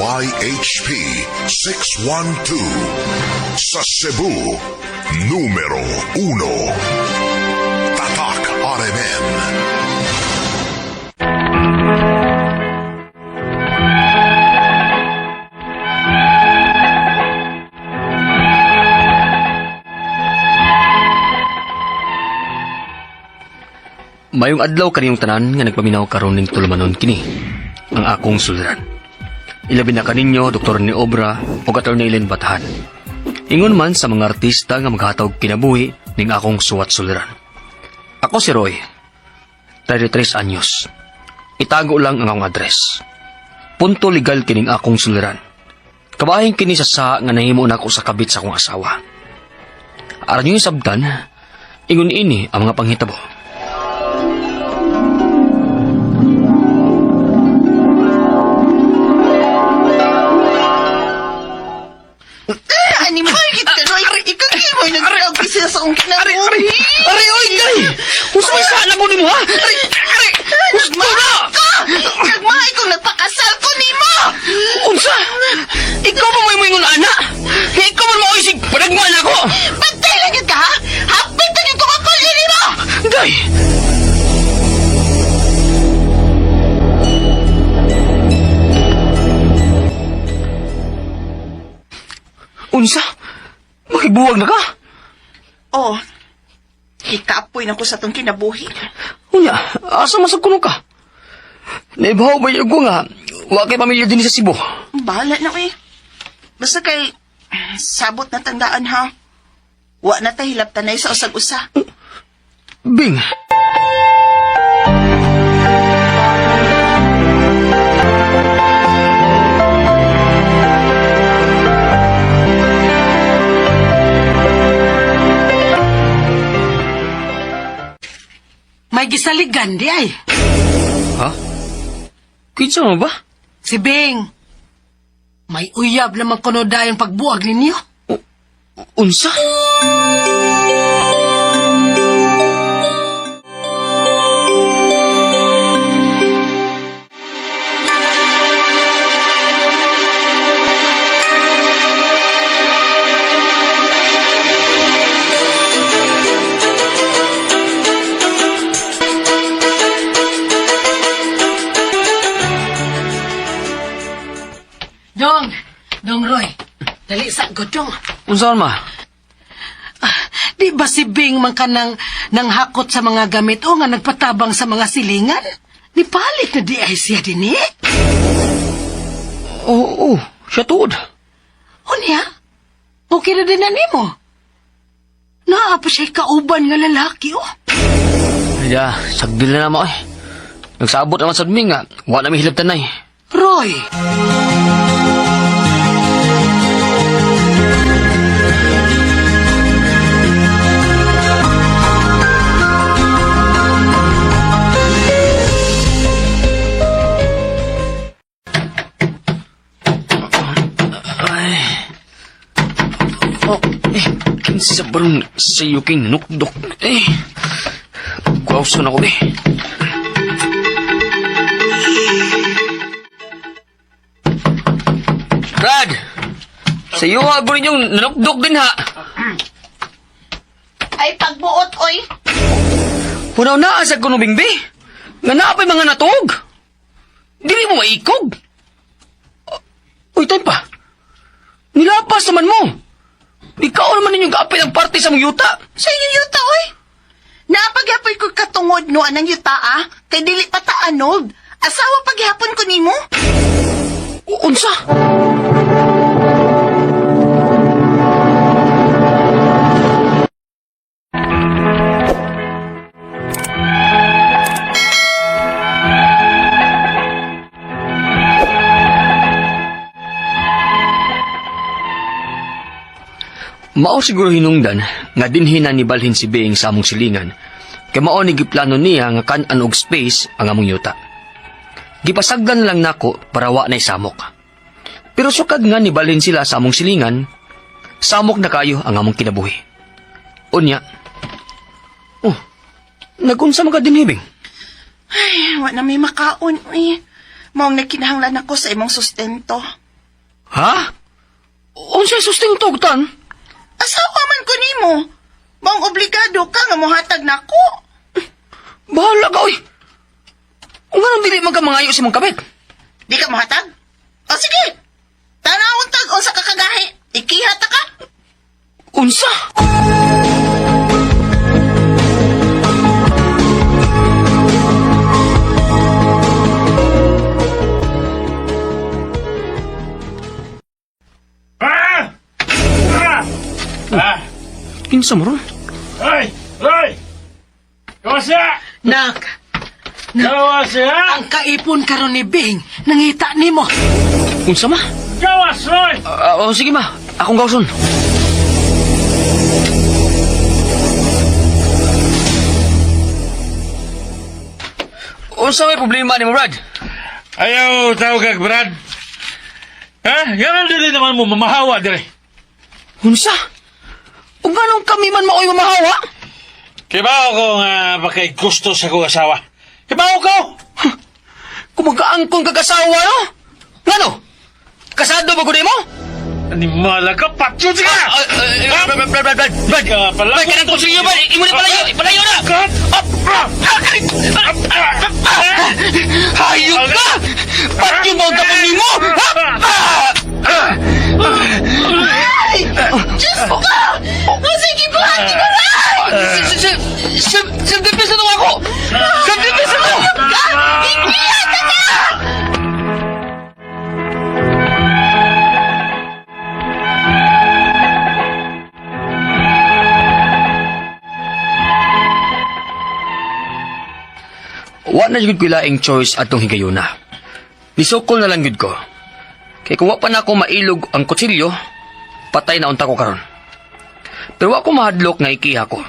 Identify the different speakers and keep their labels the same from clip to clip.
Speaker 1: DYHP 612. Sa Cebu, numero 1. Tatak RMN.
Speaker 2: Mayong adlaw kaniyong tanan nga nagpaminaw karon ning tulumanon kini ang akong suliran. Ilabi na kaninyo Dr. ni Obra o Attorney Ellen Batahan. Ingon man sa mga artista nga maghatag kinabuhi ning akong suwat suliran. Ako si Roy, 33 anyos. Itago lang ang akong address. Punto legal kining akong suliran. Kabahin kini sa saa nga nahimo nako sa kabit sa akong asawa. Aron yung sabtan, ingon ini ang mga panghitabo.
Speaker 3: Ani mo, kita Roy. Ikaw kaya mo nag-drug siya sa akong kinabuhi.
Speaker 2: Aray, oy, dali! Usay sa anak ko nimo, ha? Aray, aray! Gusto na!
Speaker 3: Ka! Nagmahay kong nagpakasal ko nimo!
Speaker 2: Unsa? Ikaw ba may moingon ana? Ikaw man maoy sig panagmaan ako!
Speaker 3: Pantay lang yun ka, ha? Hapit na yun kong akulyo nimo!
Speaker 2: Day! Unsa? Makibuwag na ka?
Speaker 3: Oh, ikapoy na ko sa tong kinabuhi.
Speaker 2: Unya, asa masag kuno ka? Naibaw ba yung nga? Wa kay pamilya din sa Cebu.
Speaker 3: Bahala na, eh. Basta kay, sabot na tandaan, ha? Wa na ta hilap tanay sa usag-usa.
Speaker 2: Bing!
Speaker 4: May gisaligan di ay.
Speaker 2: Ha? Kinsa mo ba?
Speaker 4: Si Bing. May uyab naman kuno dayon pagbuag ninyo.
Speaker 2: Unsa?
Speaker 4: Dong, Dong Roy, dali sa gudong.
Speaker 2: Unsa man ma?
Speaker 4: Di ba si Bing man ka nang, hakot sa mga gamit o nga nagpatabang sa mga silingan? Nipalit na di ay siya din eh.
Speaker 2: Oo, oo, siya tuod.
Speaker 4: Unya, okay na din na nimo. Naa pa siya kauban nga lalaki oh.
Speaker 2: Ya, sagdil na naman eh. Nagsabot naman sa mi nga, wa na mi hilabtan eh.
Speaker 4: Roy,
Speaker 2: Ay. Oh, eh, kinsa barong sa iyo king nukdok. Eh, kuwawson ako eh. Brad! Sa iyo ha, gurin yung nanukdok din ha.
Speaker 3: Ay, pagbuot, oy.
Speaker 2: Punaw na sa kunubing bi. Nga naa pa'y mga natuog. Dili mo maikog. Uy, tayo pa. Nilapas naman mo. Ikaw naman ninyong kaapit ang parte sa mong yuta.
Speaker 3: Sa inyo yuta, oy. Napaghapoy ko katungod no anang yuta, ah. Kay dili pa ta anod. Asawa paghapon ko nimo.
Speaker 2: Unsa? Mao siguro hinungdan nga dinhi na nibalhin si Bing sa among silingan kay mao ni giplano niya nga kan-an og space ang among yuta. Gipasagdan lang nako para wa na'y samok. Pero sukad nga nibalhin sila sa among silingan, samok na kayo ang among kinabuhi. Unya, oh, nagunsa man ka dinhi, Bing?
Speaker 3: Ay, wa na may makaon, oy. Maong nagkinahanglan ako sa imong sustento.
Speaker 2: Ha? Unsay sustento tan?
Speaker 3: Asawa man ko nimo. Maong obligado ka nga mohatag nako.
Speaker 2: Bahala ka, oy. Nganong dili man ka mangayo sa imong kabit?
Speaker 3: Di ka mohatag? O sige. Tanawon tag unsa ka kagahi. Ikiha ta ka.
Speaker 2: Unsa?
Speaker 5: Ah! Ah! Ah!
Speaker 2: Kinsa mo ron?
Speaker 5: Ay! Ay! Gawas siya!
Speaker 4: Nak,
Speaker 5: Gawas siya!
Speaker 4: ang kaipon karon ni Bing, nangita nimo.
Speaker 2: Unsa ma?
Speaker 5: Gawas, Roy!
Speaker 2: Ah, oh, sige ma, akong gawson. Unsa may problema nimo, Brad?
Speaker 5: Ayaw, tawag kag Brad. Ha? Ganun dili naman mo mamahawa dire.
Speaker 2: Unsa? Ug nganong kami man maoy mamahawa?
Speaker 5: Kibaw ko nga bakay gusto sa kong asawa. Kibaw ko!
Speaker 2: Kumagaangkon kag asawa, no? Ngano? Kasado ba gud mo?
Speaker 5: Animala ka, patyo ka!
Speaker 2: Ah, ah, Brad, Brad, Brad, Brad, Brad.
Speaker 5: Ka pala.
Speaker 2: Brad, kanang kutsilyo ba? Imo ni palayo, palayo na! Hayop ka! Patyo mo ang tapon nimo! Ha?
Speaker 3: Ay! Diyos ko! Unsa gibuhat ni mo Ray?
Speaker 2: Self-defense na to ako! Self-defense na to!
Speaker 3: Ka! Ikiha ta ka!
Speaker 2: Wa na jud ko laing choice atong higayuna. Nisukol na lang jud ko. Kay kung wa pa na ako mailog ang kutsilyo, patay na unta ko karon. Pero wa ko mahadlok nga ikiha ko.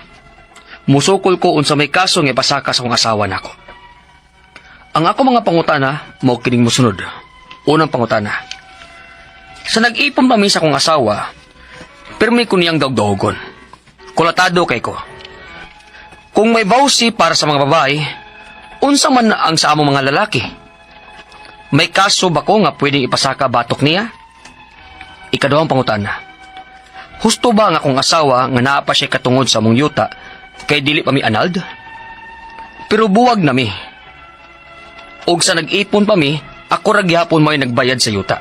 Speaker 2: Musukol ko unsa may kaso nga ipasaka sa akong asawa nako. Ang ako mga pangutana mao kining mosunod. Unang pangutana. Sa nag-ipon pa mi sa akong asawa, pirmi ko niyang dawgdawgon. Kulatado kay ko. Kung may bawsi para sa mga babae, unsa man na ang sa among mga lalaki? May kaso ba ko nga pwedeng ipasaka batok niya? Ikaduhang pangutana. Husto ba nga akong asawa nga naa pa siya katungod sa among yuta kay dili pa mi anald? Pero buwag na mi. Og sa nag-ipon pa mi, ako ra gihapon may nagbayad sa yuta.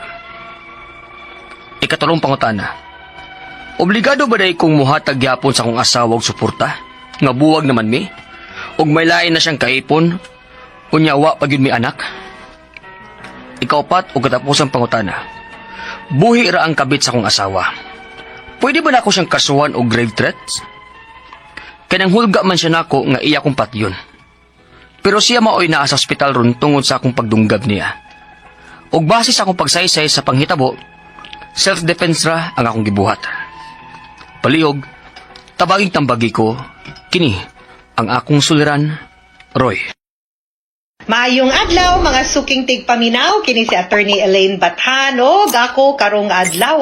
Speaker 2: Ikatulong pangutana. Obligado ba day kong muhatag gyapon sa akong asawa og suporta? Nga buwag naman mi? Og may lain na siyang kaipon? Unya wa pa gyud mi anak? Ikaupat og katapusang pangutana. Buhi ra ang kabit sa akong asawa. Pwede ba nako siyang kasuhan og grave threats? Kay hulga man siya nako nga iya kong patyon. Pero siya maoy naa sa ospital ron tungod sa akong pagdunggab niya. Og base sa akong pagsaysay sa panghitabo, self-defense ra ang akong gibuhat. Palihog, tabaging tambagi ko, kini ang akong suliran, Roy.
Speaker 6: Maayong adlaw mga suking tigpaminaw, kini si Attorney Elaine Bathan og ako karong adlaw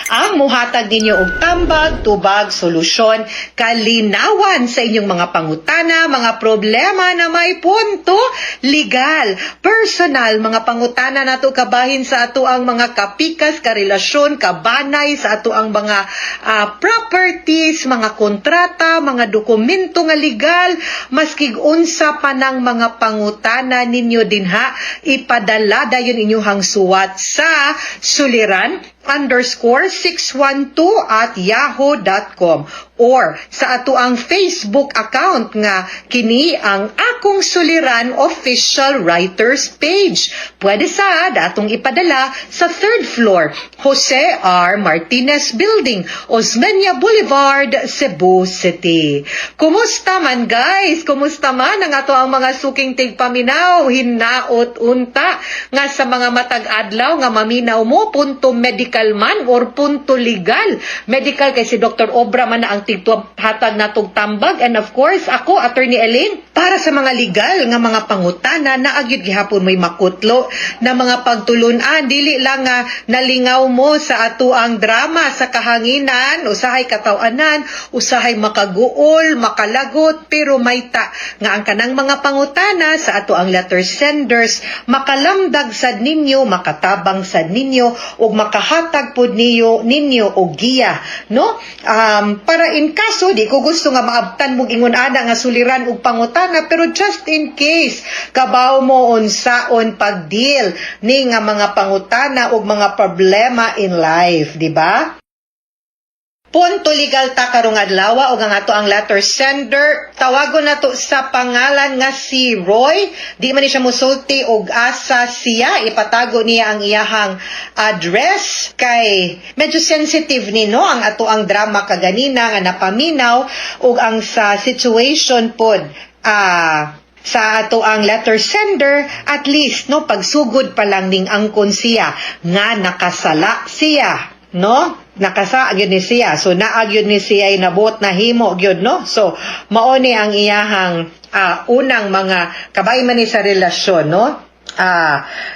Speaker 6: ang muhatag ninyo og tambag, tubag, solusyon, kalinawan sa inyong mga pangutana, mga problema na may punto legal, personal, mga pangutana nato kabahin sa ato ang mga kapikas, karelasyon, kabanay sa ato ang mga properties, mga kontrata, mga dokumento nga legal, maskig unsa pa ng mga pangutana ninyo dinha, ipadala dayon inyuhang suwat sa suliran_612@yahoo.com or sa ato ang Facebook account nga kini ang Akong Suliran Official Writers Page. Pwede sa atong ipadala sa third floor, Jose R. Martinez Building, Osmeña Boulevard, Cebu City. Kumusta man, guys? Kumusta man ang ato ang mga suking tigpaminaw? Hinaot unta nga sa mga matag adlaw nga maminaw mo punto medical man or punto legal. Medical kay si Dr. Obra man na ang tighatag natog tambag, and of course ako, Attorney Elaine, para sa mga legal nga mga pangutana na agyud gihapon may makutlo na mga pagtulunan. Dili lang nga nalingaw mo sa ato ang drama sa kahanginan, usahay kataw-anan, usahay makaguol, makalagot, pero mayta nga ang kanang mga pangutana sa ato ang letter senders makalamdag sad ninyo, makatabang sad ninyo ug makahatag makahatag pud niyo ninyo og giya, no, para in kaso di ko gusto nga maabtan mog ingon ana nga suliran og pangutana, pero just in case kabaw mo unsaon pag-deal ni nga mga pangutana og mga problema in life, di ba? Punto legal ta karong adlaw ug ang ato ang letter sender, tawagon nato sa pangalan nga si Roy. Di man ni siya musulti og asa siya, ipatago niya ang iyahang address kay medyo sensitive ni, no, ang ato ang drama kaganina nga napaminaw ug ang sa situation pod sa ato ang letter sender. At least, no, pagsugod pa lang ning angkon siya nga nakasala siya, no, nakasa gyud ni siya. So naa gyud ni siya ay nabot na himo gyud, no. So mao ni ang iyahang unang mga kabay man ni sa relasyon, no,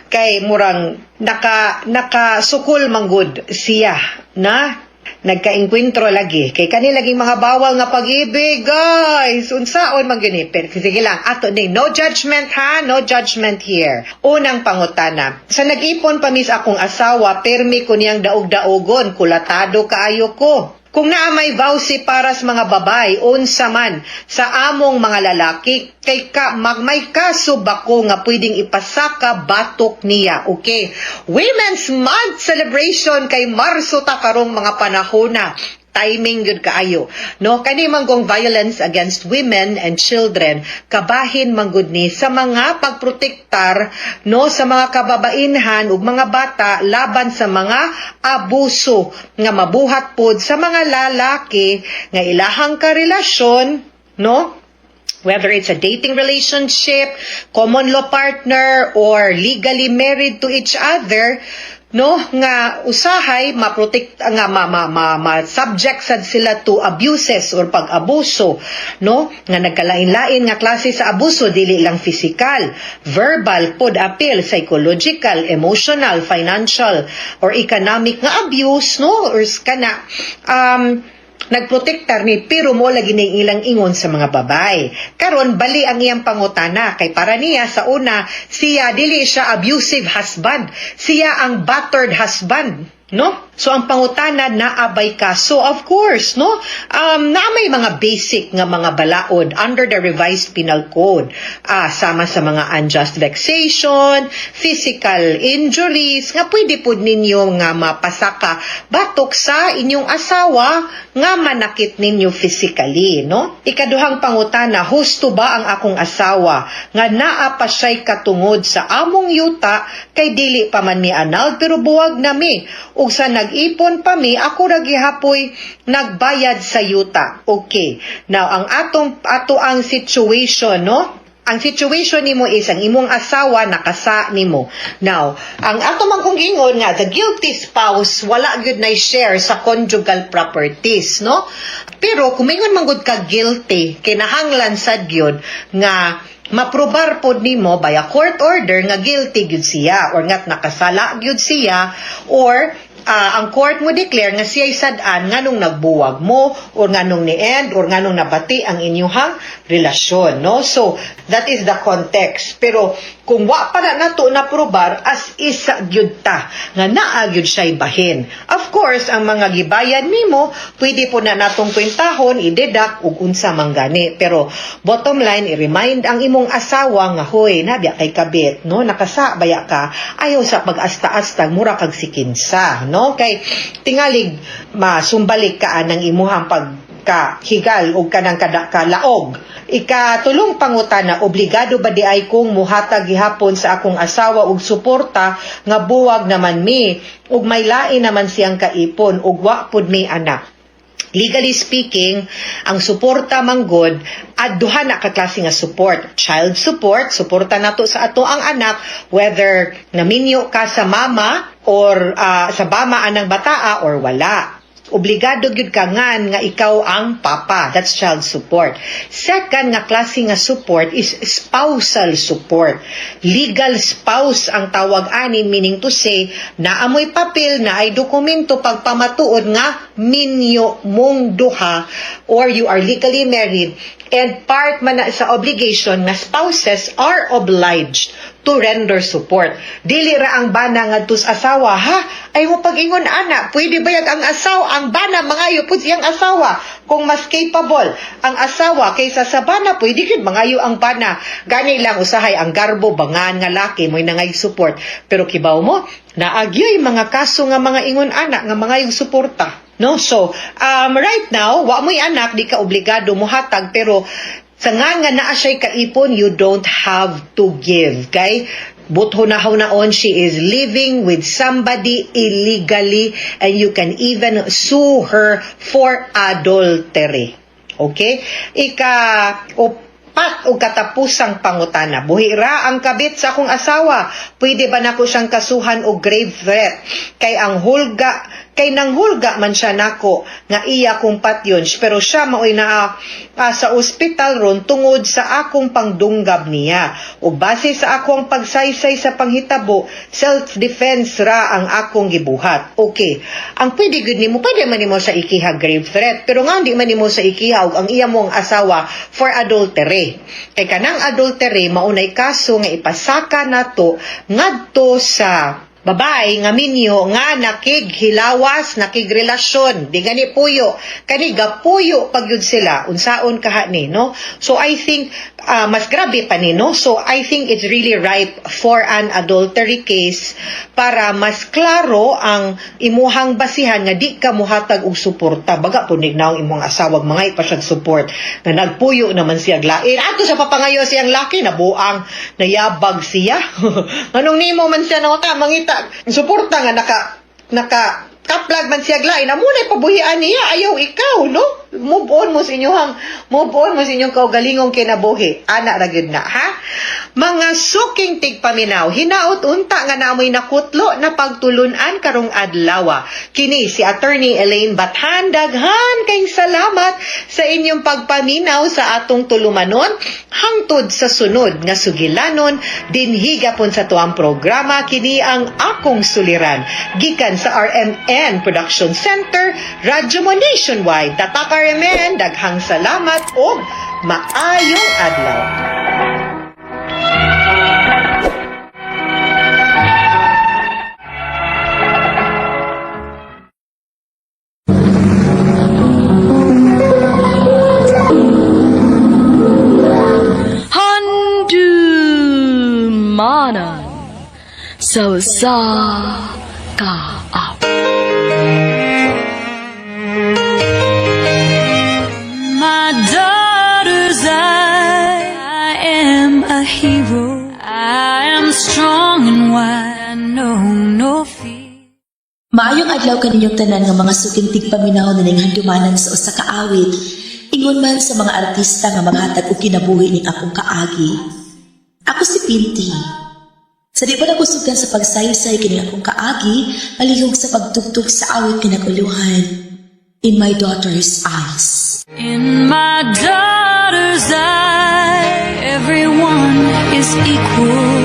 Speaker 6: kay murang nakasukol manggod siya na nagkaengkwentro lagi kay kani laging mga bawal nga pag-ibig, guys. Unsaon man gyud ni? Pero sige lang, ato ni, no judgment ha, no judgment here. Unang pangutana: sa nag-ipon pa mis akong asawa, permi ko niyang daog-daogon, kulatado kaayo ko. Kung naa may VAWC para sa mga babay, unsa man sa among mga lalaki? Kay ka mag may kaso ba ko nga pwedeng ipasaka batok niya? Okay. Women's Month celebration kay Marso ta karong mga panahona, timing gyud kaayo, no? Kani man gong violence against women and children, kabahin man gud ni sa mga pagprotektar, no, sa mga kababainhan ug mga bata laban sa mga abuso nga mabuhat pod sa mga lalaki nga ilahang karelasyon, no, whether it's a dating relationship, common law partner, or legally married to each other, no, nga usahay ma-protect nga ma subject sad sila to abuses or pag-abuso, no, nga nagkalain-lain nga klase sa abuso, dili lang physical, verbal pod apil, psychological, emotional, financial or economic nga abuse, no, or kana nagprotektar ni, pero mo lagi ning ilang ingon sa mga babay. Karon bali ang iyang pangutana kay para niya sa una siya dili siya abusive husband, siya ang battered husband, no? So ang pangutana, naa bay kaso? Of course, no? Na may mga basic nga mga balaod under the Revised Penal Code. Sama sa mga unjust vexation, physical injuries nga pwede pud ninyo nga mapasaka batok sa inyong asawa nga manakit ninyo physically, no? Ikaduhang pangutana, husto ba ang akong asawa nga naa pa siya'y katungod sa among yuta kay dili pa man mi annulled pero buwag na mi? Ug sa nag-ipon pa mi, ako ra gihapoy nagbayad sa yuta. Okay. Now, ang atong ato ang situation, no? Ang situation nimo is ang imong asawa nakasa nimo. Now, ang ato man kong ingon nga the guilty spouse wala gyud na share sa conjugal properties, no? Pero kung mingon man gud ka guilty, kinahanglan sad gyud nga maprobar pod nimo by a court order nga guilty gyud siya or nga nakasala gyud siya or ang court mo declare nga siya'y sad-an nganong nagbuwag mo or nganong ni-end or nganong nabati ang inyuhang relasyon, no? So that is the context. Pero kung wa pa na nato na probar, as isa gyud ta nga naa gyud siya'y bahin. Of course, ang mga gibayad nimo pwede po na natong kwentahon, i-deduct ug unsa man gani. Pero bottom line, i-remind ang imong asawa nga, "Hoy, nabya kay kabit, no, nakasa baya ka, ayaw sa pag-asta-asta, mura kag sikinsa," no, kay tingalig masumbalik ka anang imuhang pagkahigal og kanang kada kalaog. Ikatulong pangutana, obligado ba di ay kong muhatag gihapon sa akong asawa og suporta nga buwag naman mi ug may lain naman siyang kaipon ug wa pud mi anak? Legally speaking, ang suporta manggod at duha na ka klase nga support. Child support, suporta nato sa ato ang anak whether naminyo ka sa mama or sa bama anang bataa or wala. Obligado gyud ka ngan nga ikaw ang papa. That's child support. Second nga klase nga support is spousal support. Legal spouse ang tawag ani, meaning to say naamoy papel na ay dokumento pagpamatuod nga minyo mong duha or you are legally married, and part man na sa obligation nga spouses are obliged to render support. Dili ra ang bana ngadto sa asawa, ha? Ay mo pag-ingon ana, pwede bayag ang asawa, ang bana mangayo pud siyang asawa kung mas capable ang asawa kaysa sa bana, pwede gyud mangayo ang bana. Gani lang usahay ang garbo bangan nga laki mo'y nangay support. Pero kibaw mo, naagyoy mga kaso nga mga ingon ana nga mangayog suporta. No? So, right now, wa mo'y anak, di ka obligado mohatag, pero sa nga nga naa siya'y kaipon, you don't have to give. Kay, butho na naon, she is living with somebody illegally and you can even sue her for adultery. Okay? Ika, upat o katapusang pangutana. Buhi ra ang kabit sa akong asawa. Pwede ba nako siyang kasuhan og grave threat? Kay ang hulga, kay nanghulga man siya nako nga iya kong patyon, pero siya maoy naa sa ospital ron tungod sa akong pangdunggab niya. Ug base sa akong pagsaysay sa panghitabo, self-defense ra ang akong gibuhat. Okay. Ang pwede gud nimo, pwede man nimo sa ikiha grave threat, pero nga di man nimo sa ikiha og ang iya mong asawa for adultery. Kay kanang adultery maunay kaso nga ipasaka nato ngadto sa babae nga minyo nga nakighilawas, nakigrelasyon, di gani puyo. Kani gapuyo pag yun sila, unsaon kaha ni, no? So I think mas grabe pa ni, no? So I think it's really ripe for an adultery case para mas klaro ang imuhang basihan nga di ka muhatag og suporta. Baga po ni naong imong asawag mga pa siyang support nga nagpuyo naman siya lain. Ato sa papangayo siyang laki nabuang nayabag siya. Anong nimo man siya na mangita suporta nga naka naka kaplag man siya lain amo na pabuhian niya ayaw ikaw, no? Move on mo sa inyong kaugalingong kinabuhi ana ra gyud na, ha, mga suking tigpaminaw. Hinaot unta nga naamoy nakutlo na pagtulunan karong adlaw. Kini si Attorney Elaine Bathan. Daghan kayong salamat sa inyong pagpaminaw sa atong tulumanon hangtod sa sunod nga sugilanon dinhi gapon sa tuang programa, kini ang Akong Suliran, gikan sa RMN Production Center, Radyo Mo Nationwide. Tatak RMN, daghang salamat og maayong adlaw.
Speaker 7: Handumanan sa usa ka awit.
Speaker 8: My daughter's eye, I am a hero. I am strong and wide. I know no fear.
Speaker 9: Maayong adlaw kaninyong tanan nga mga suking tigpaminaw na ning handumanan sa usa ka awit. Ingon man sa mga artista nga maghatag og kinabuhi ning akong kaagi. Ako si Pinti. Sa di pa nakusugan sa pagsaysay kining akong kaagi, palihog sa pagtugtog sa awit kinakuluhan. In My Daughter's Eyes.
Speaker 8: In my daughter's eye, everyone is equal.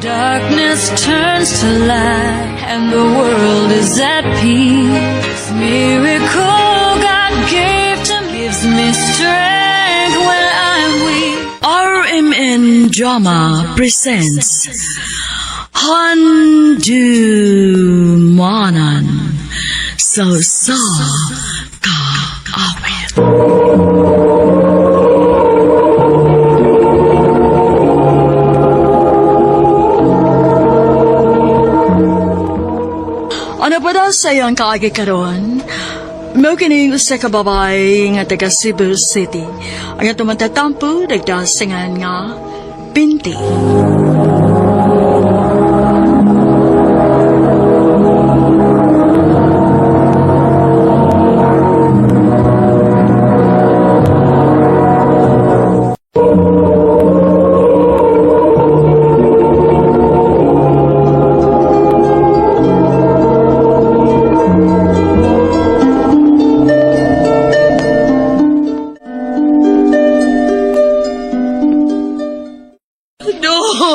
Speaker 8: Darkness turns to light, and the world is at peace. Miracle God gave to me gives me strength when I'm weak.
Speaker 7: RMN Drama presents Handumanan sa usa ka awit. Ano pa daw sa iyong kaagi karon? Mao kining usa ka babae nga taga Cebu City. Ang atong matatampo nagdasingan nga Binti.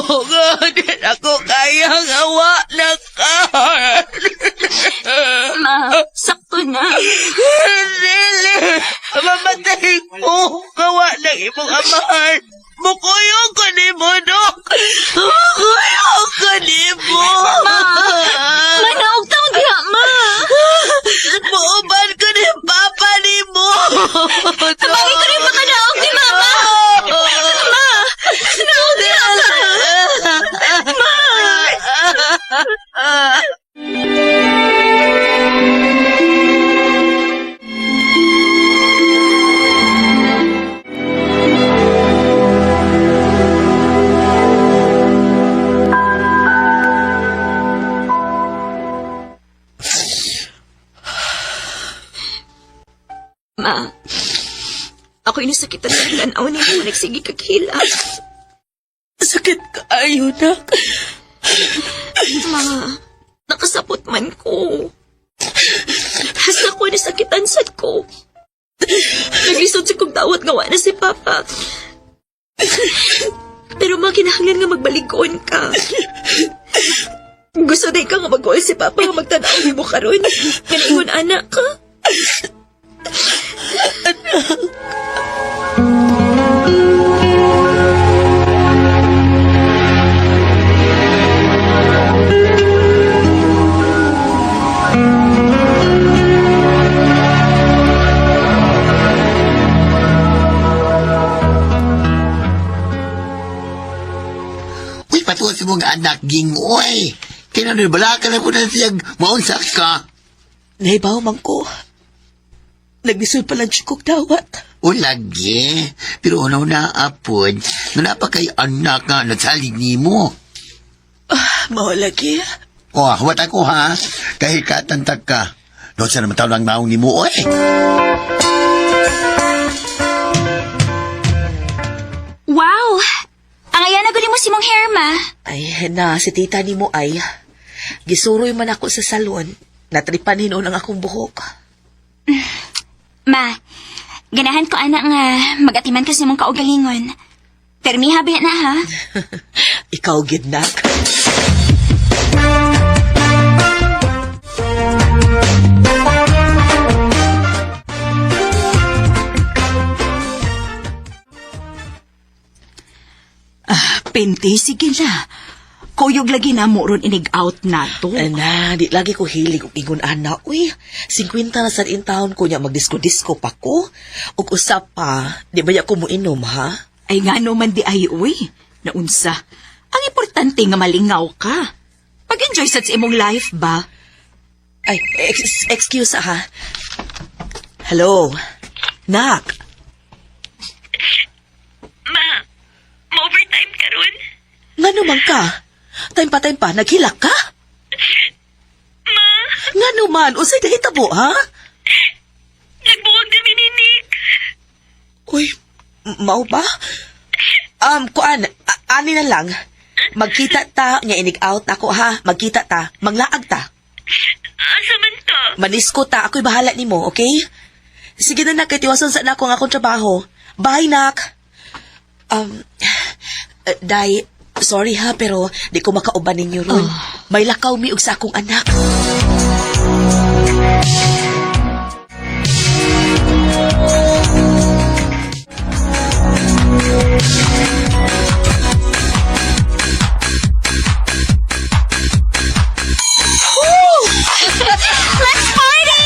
Speaker 3: Dugon, ako kayang awa na ka.
Speaker 8: Ma, sakto na.
Speaker 3: Dili, mamatay ko. Kawa ng imong amahan.
Speaker 4: Mukuyog ko ni mo, Dok. Mukuyog ko ni mo.
Speaker 8: Ma! Manaog taon diha, ma!
Speaker 4: Muuban ko ni Papa ni mo.
Speaker 8: Tabangin ko rin makanaog ni Mama! Ma! Naog diha ka! Ma! Ma, ako inasakitan ng lanaw ni mo nagsige kag hilak.
Speaker 4: Sakit kaayo, nak.
Speaker 8: Ma, nakasapot man ko. Hasta ko nasakitan sad ko. Naglisod sa kong dawat nga wa na si Papa. Pero ma, kinahanglan nga magbaligon ka. Gusto din ka nga mag si Papa nga magtanaw nimo karon. Nga naingon anak ka.
Speaker 10: Uy, patuwa si mong anak, gingoy. Kaya bala ka na po na siyang maunsak ka.
Speaker 4: Nahibaw man ko. Naglisod pa lang siya kog dawat.
Speaker 10: O lagi, pero unaw na apod, nga napakay anak nga nagsalig ni mo.
Speaker 4: Mao lagi.
Speaker 10: O, huwat ako ha, kahit katantag ka. Doon sa naman taon ang maong ni mo, oy.
Speaker 8: Wow! Ang ayan na mo si mong hair, ma.
Speaker 11: Ay, na, si tita ni mo ay. Gisuroy man ako sa salon. Natripan hinuon ang akong buhok.
Speaker 8: Ma, ganahan ko anak nga magatiman ka sa mong kaugalingon. Permi habi na ha.
Speaker 11: Ikaw, gidnak.
Speaker 7: Pinti, sige na. Kuyog lagi na mo ron inig out na to.
Speaker 11: Ana, di lagi ko hilig og ingon ana. Uy, 50 na sa in town ko niya magdisko-disko pa ko. Ug usap pa, di ba ya ko moinom ha?
Speaker 7: Ay nga no man di ay uy. Naunsa. Ang importante nga malingaw ka. Pag-enjoy sa imong life ba?
Speaker 11: Ay, excuse ha. Hello. Nak.
Speaker 8: Ma, ma-overtime ka ron?
Speaker 11: Ngano man ka? Time pa, time pa, naghilak ka?
Speaker 8: Ma,
Speaker 11: Ngano man, unsay nahitabo ha?
Speaker 8: nagbuwag kami ni Nick.
Speaker 11: Uy, mao ba? Kuan, ani na lang. Magkita ta, nya inig out ako ha. Magkita ta, manglaag ta.
Speaker 8: Asa man ta?
Speaker 11: Manisko ta, ako'y bahala nimo, okay? Sige na nak, kay tiwason sa nako ang akong trabaho. Bye, nak. Um, Day, sorry ha, pero di ko makauban ninyo ron. May lakaw mi og sa akong anak.
Speaker 8: Let's party!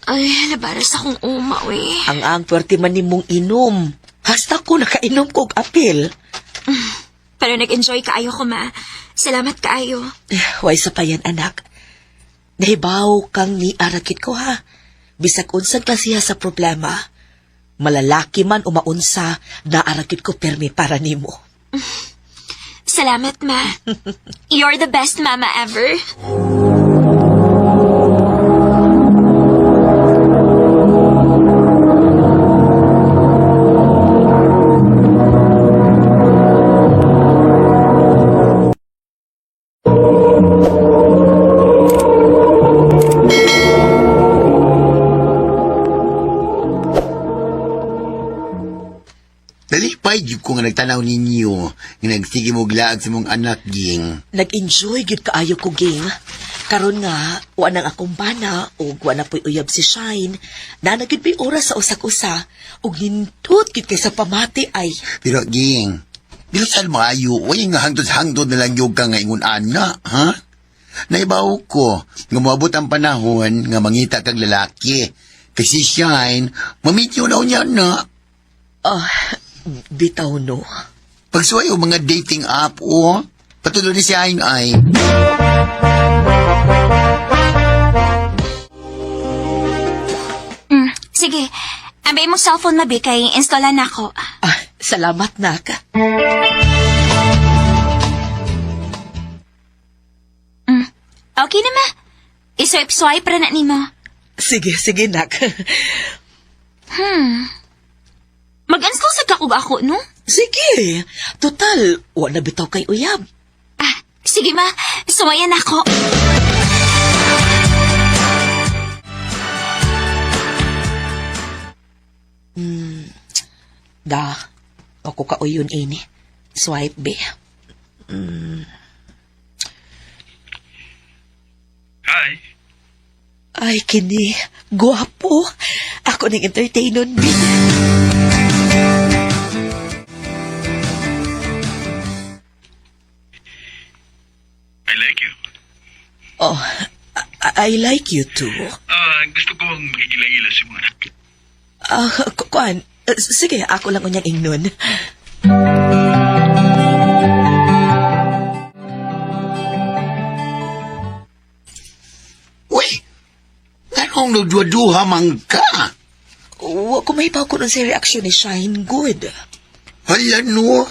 Speaker 8: Ay, nabaras akong uma, uy.
Speaker 11: Ang puwerte man nimong inom. Hasta ko nakainom ko og apil.
Speaker 8: Pero nag-enjoy kaayo ko, ma. Salamat kaayo.
Speaker 11: Way sa payan, anak. Nahibaw kang niarakit ko, ha? Bisag unsang klasiha sa problema. Malalaki man o maunsa, naarakit ko permi para nimo.
Speaker 8: Salamat, ma. You're the best mama ever.
Speaker 10: Nalipay, di ko nga nagtanaw ninyo, nga nagsige mo glaag sa mong anak, Ging.
Speaker 11: Nag-enjoy gyud kaayo ko, Ging. Karon nga, wa nang akong bana ug wa na po'y uyab si Shine. Naa na gyud mi'y oras sa usa-usa ug nindot gyud kay sa pamati ay.
Speaker 10: Pero, Ging, dili saan maayo, uy, nga hangtod-hangtod na lang yung ka nga ingon ana, ha? Naibaw ko, nga moabot ang panahon nga mangita kag lalaki. Kasi Shine, mamit yun na niya na.
Speaker 11: Ah, bitaw no.
Speaker 10: Pagsuway o mga dating app, o, patuloy ni Shine ay.
Speaker 12: Sige. Ambay mong cellphone mabi kay installan nako.
Speaker 11: Ah, salamat nak.
Speaker 12: Okay na ma. I-swipe-swipe ra na nimo.
Speaker 11: Sige, sige nak.
Speaker 12: Mag-install sa ka kog ako, no?
Speaker 11: Sige. Total, wa na bitaw kay uyab.
Speaker 12: Ah, sige ma. Suwayan ako.
Speaker 11: Da, ako ka uyon ini. Swipe be.
Speaker 5: Hi.
Speaker 11: Ay, kini. Guwapo. Ako ning entertainon, be.
Speaker 5: I like you.
Speaker 11: Oh, I like you too.
Speaker 5: Ah, gusto ko ang makikilala sa mga anak.
Speaker 11: Ah, kuan. Sige, ako lang unyang ingnon.
Speaker 10: Uy, nganong nagduha-duha man ka?
Speaker 11: Wa ko mahibaw ko nun sa reaksyon ni Shine Good.
Speaker 10: Hala no,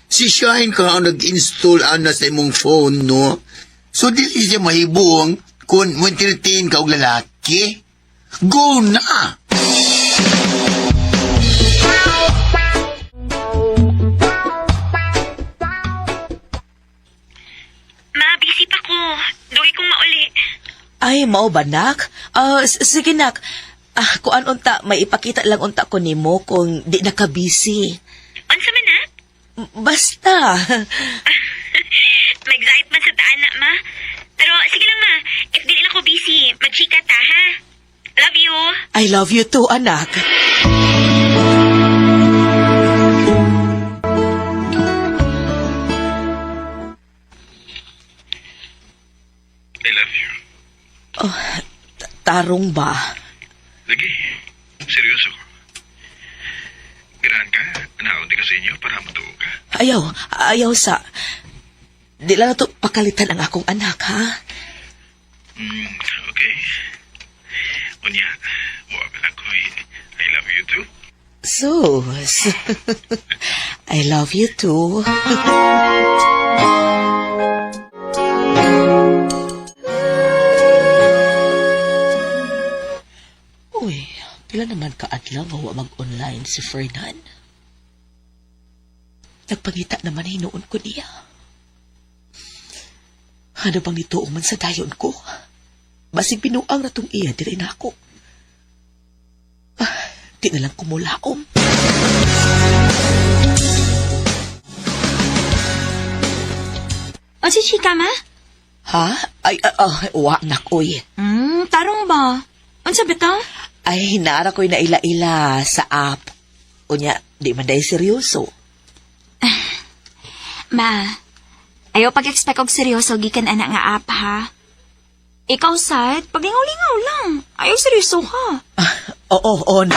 Speaker 10: si Shine ka ang nag-install ana sa imong phone, no? So dili siya mahibong kung mo-entertain ka og lalaki. Go na!
Speaker 12: Ma, busy pa ko. Dugay kong mauli.
Speaker 11: Ay, mao ba, nak? Ah, sige, nak. Ah, kuan unta, may ipakita lang unta ko nimo kung di na ka busy.
Speaker 12: Unsa man na?
Speaker 11: Basta.
Speaker 12: Mag-excite man sa taan na, ma. Pero sige lang, ma. If dili lang ko busy, magchika ta, ha? Love you.
Speaker 11: I love you too, anak.
Speaker 5: I love you.
Speaker 11: Oh, tarong ba?
Speaker 5: Lagi, seryoso ko. Ganahan ka, anaon di ka sa inyo para matuo ka.
Speaker 11: Ayaw, ayaw sa... Di lang na to pakalitan ang akong anak, ha?
Speaker 5: Okay. Unya, muwa lang ko, I love you too.
Speaker 11: Sus. I love you too. Uy, pila naman kaadlaw nga wa mag-online si Fernan. Nagpangita naman hinuon ko niya. Ano bang nituo man sa dayon ko? Basig binuang ratong iya diri na ako. Ah, di na lang kumulaom.
Speaker 12: O si chika, ma?
Speaker 11: Ha? Ay, wa nak, uy.
Speaker 12: Tarong ba? Unsa bitaw?
Speaker 11: Ay, naara ko'y naila-ila sa app. Unya, di man dahil seryoso.
Speaker 12: Ma, ayaw pag-expect og seryoso gikan ana nga app, ha? Ikaw, sad, paglingaw-lingaw lang. Ayaw seryoso ka.
Speaker 11: Ah, oo, oo na.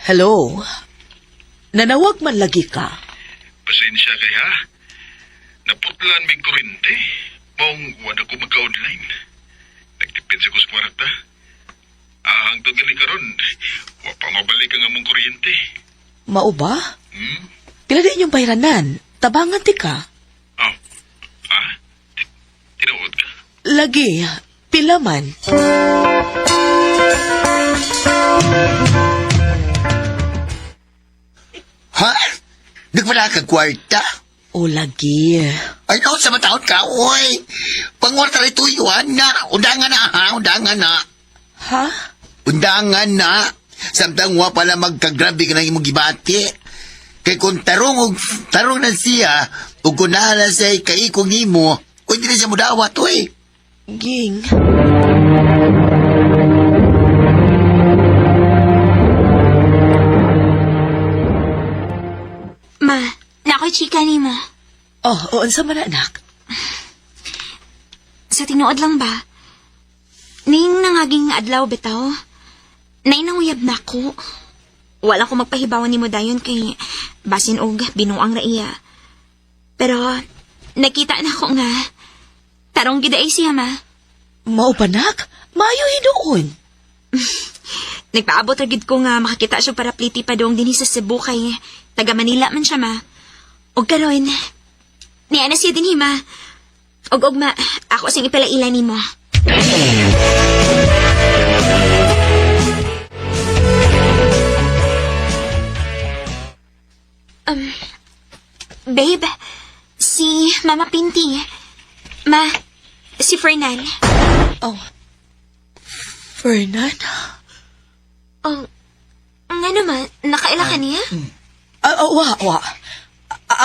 Speaker 11: Hello? Nanawag man lagi ka.
Speaker 5: Pasensya kay ha. Naputlan mig kurente. Mong wala ko magka-online. Nagtipid sa kus kwarta. Ah, hangtod gani karon. Wa pa mabalik ang among kuryente.
Speaker 11: Mao ba?
Speaker 5: Hmm?
Speaker 11: Pila na inyong bayranan? Tabangan ti ka.
Speaker 5: Oh. Ah, tinuod ka.
Speaker 11: Lagi, pila man.
Speaker 10: Ha? Nagwala ka kwarta?
Speaker 11: O lagi.
Speaker 10: Ay, no, sa mataon ka, oy. Pangwarta rin tuyuan na. Undangan na, ha? Undangan na.
Speaker 11: Ha?
Speaker 10: Undangan na. Samtang wa pala magkagrabe ka ng imong gibati. Kay kung tarong og tarong na siya, ug kung naa na siya kaikong imo, kung hindi na siya mudawat, oy.
Speaker 11: Ging.
Speaker 12: Ma, nakoy chika nimo.
Speaker 11: Oh, oo, unsa man na, anak?
Speaker 12: Sa tinuod lang ba? Ning nangaging adlaw bitaw. Nainanguyab na ko. Wala ko magpahibawan nimo dayon kay basin og binuang ra iya. Pero nakita na ko nga tarong gid ay siya ma.
Speaker 11: Mao ba, nak? Maayo hinuon.
Speaker 12: Nagpaabot ra gid ko nga makakita siya para pliti pa dong dinhi sa Cebu kay taga Manila man siya ma. Og karon niya na siya dinhi ma. Og ugma ako sing ipalaila nimo. Babe, si Mama Pinti. Ma, si Fernan.
Speaker 11: Oh. Fernan?
Speaker 12: Oh, nga naman, nakaila ka niya?
Speaker 11: Ah, ah, wa, wa.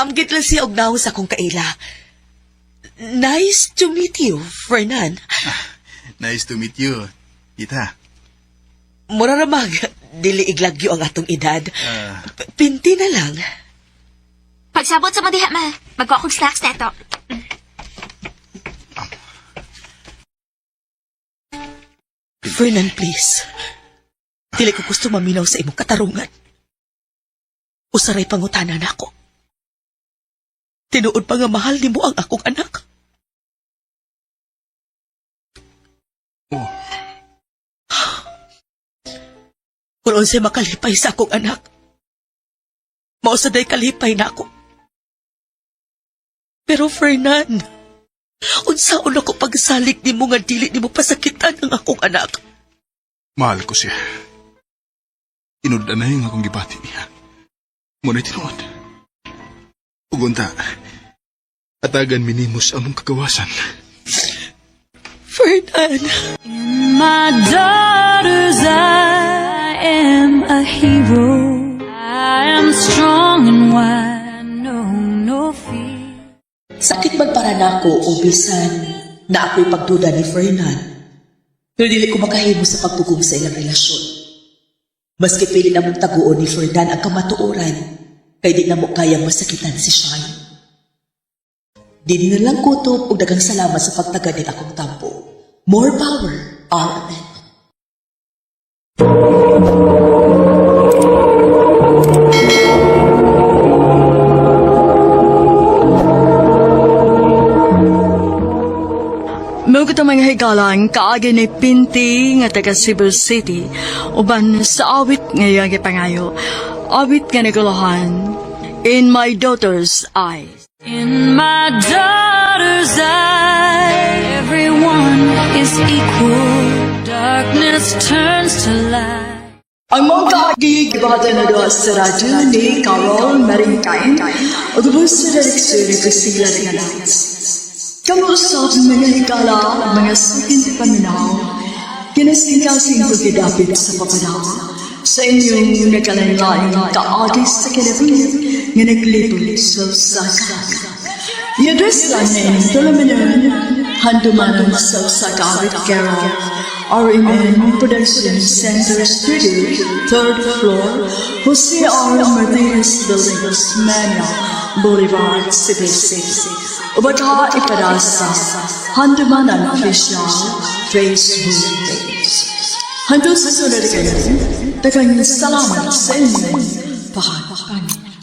Speaker 11: Amgit lang siya og naong sa akong kaila. Nice to meet you, Fernan.
Speaker 5: Nice to meet you, tita.
Speaker 11: Mura ra mag, dili iglagyo ang atong edad.
Speaker 5: Ah.
Speaker 11: Pinti na lang.
Speaker 12: Pagsabot sa madiha, ma. Magkuha kong snacks na ito.
Speaker 11: Fernan, please. Dili ko gusto maminaw sa imong katarungan. Usaray pangutana nako. Tinuod pa nga mahal nimo ang akong anak.
Speaker 5: Oh.
Speaker 11: Kung unsay makalipay sa akong anak, mao sa day kalipay na ako. Pero Fernan, unsaon ako pagsalig nimo nga dili nimo pasakitan ang akong anak?
Speaker 5: Mahal ko siya. Inudan na yung akong gibati niya. Ngunit tinuod. Ugunta, atagan minimos among kagawasan.
Speaker 11: Fernan!
Speaker 8: In my daughter's eye, I am a hero. I am strong and wide, I know no fear.
Speaker 9: Sakit man para nako o bisan na ako'y pagduda ni Fernan. Pero dili ko makahimo sa pagpugong sa ilang relasyon. Maski pili na mong taguon ni Fernan ang kamatuoran, kay di na mo kayang masakitan si Shine. Di na lang kutob og daghang salamat sa pagtagad ning akong tampo. More power, RMN.
Speaker 7: Mao kita mga higalang kaagi ni Pinti nga taga Cebu City uban sa awit nga iyang gipangayo. Awit nga naguluhan In My Daughter's Eyes.
Speaker 8: In my daughter's eye, everyone is equal. Darkness turns to light.
Speaker 7: Ang mga kaagi gibahatan na doon sa radyo ni Carol Maringkain o gubos sa direksyon ni Priscilla Regalas. Kamu usap mga higala, mga sukin ti paminaw, kinasingkasing ko gidapit sa papanaw, sa inyong nagkalanlaing kaagi sa kinabuhi nga naglibot sa usaka. I-address lang na inyong tulamanon, handumanan sa usaka with Carol, RMN Production Center Studio, third floor, Jose R. Martinez Building, Osmeña Boulevard, Cebu City. O baka ipadasa sa Handumanan Official Facebook page. Hanggang sa sunod kayo, daghang salamat sa inyong pagpaminaw.